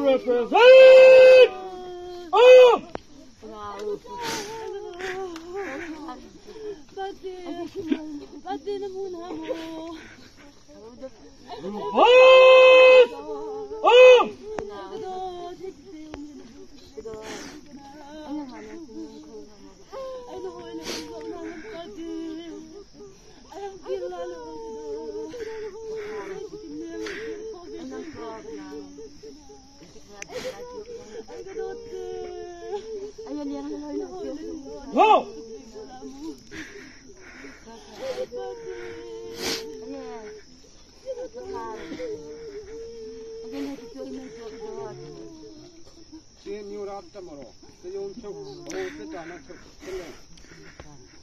Represent! Up! Reverse! Up! Go! ချင်းမျိုးသားတပ်မတော်တယုံချုပ်ဘိုးစစ်တာနဲ့ချုပ်ဖြစ်လဲ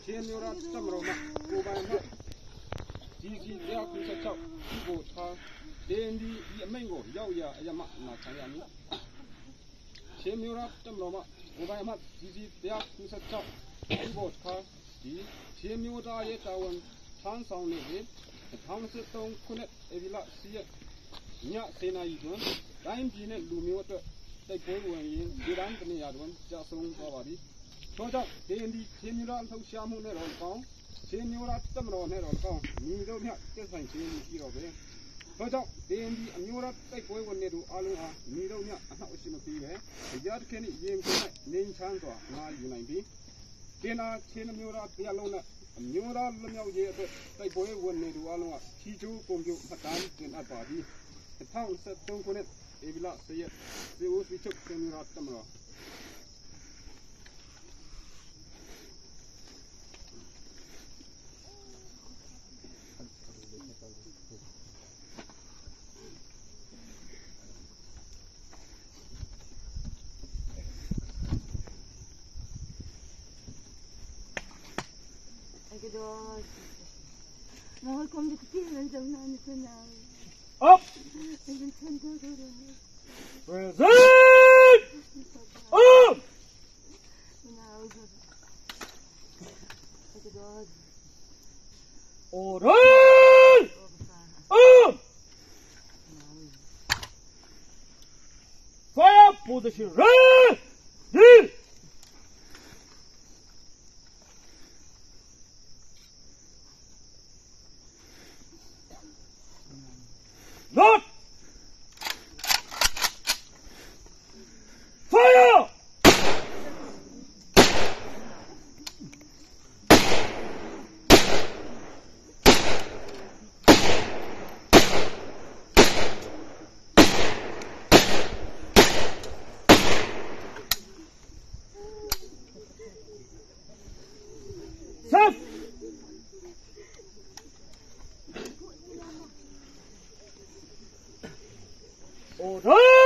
ချင်းမျိုးသားတပ်မတော်မှကိုပိုင်မှ GC 196ဒီကိုထားတင်းဒီဒီအမိန့်ကိုရောက်ရအယမနာခံရမည်ချင်းမျိုးသားတပ်မတော်မှကိုပိုင်မှ GC 196ဒီကိုထားဒီချင်းမျိုးသားရဲ့တာဝန်ထမ်းဆောင်နေပြီး2023ခုနှစ်ဧပြီလ10ရက်ည10:00နာရီတွင်တိုင်းပြည်နဲ့လူမျိုးအတွက်တိုက်ပွဲဝင်ရင်ဒီတန်းတနေရာတွင်ကြာဆုံးသွားပါသည်။ထို့ကြောင့်ဒီဒီချင်းမျိုးသားလှုပ်ရှားမှုနဲ့တော့ကောင်းချင်းမျိုးသားတက်မတော်နဲ့တော့ကောင်းညီတို့မြတက်ဆိုင်ချင်းရှိတော့ပဲ။ထို့ကြောင့်ဒီဒီအမျိုးသားတိုက်ပွဲဝင်နေသူအလုံးဟာညီတို့မြအနှောက်အယှက်မပေးပဲတရားတစ်ခင်းရင်ကို၌နေချမ်းစွာငါယူနိုင်ပြီ။တင်နာချင်းမျိုးသားတရားလုံးနဲ့အမျိုးသားလွတ်မြောက်ရေးအတွက်တိုက်ပွဲဝင်နေသူအလုံးကချီကျူးကုန်ပြုမှတ်တမ်းတင်အပ်ပါသည်။2023ခုနှစ်ဧပြီလ10ရက်ဇေဝစီချုပ်စင်ရာတမတော် Up! Present! Up! Order! Up! Fire position ready! Not! Fire! Self! Order!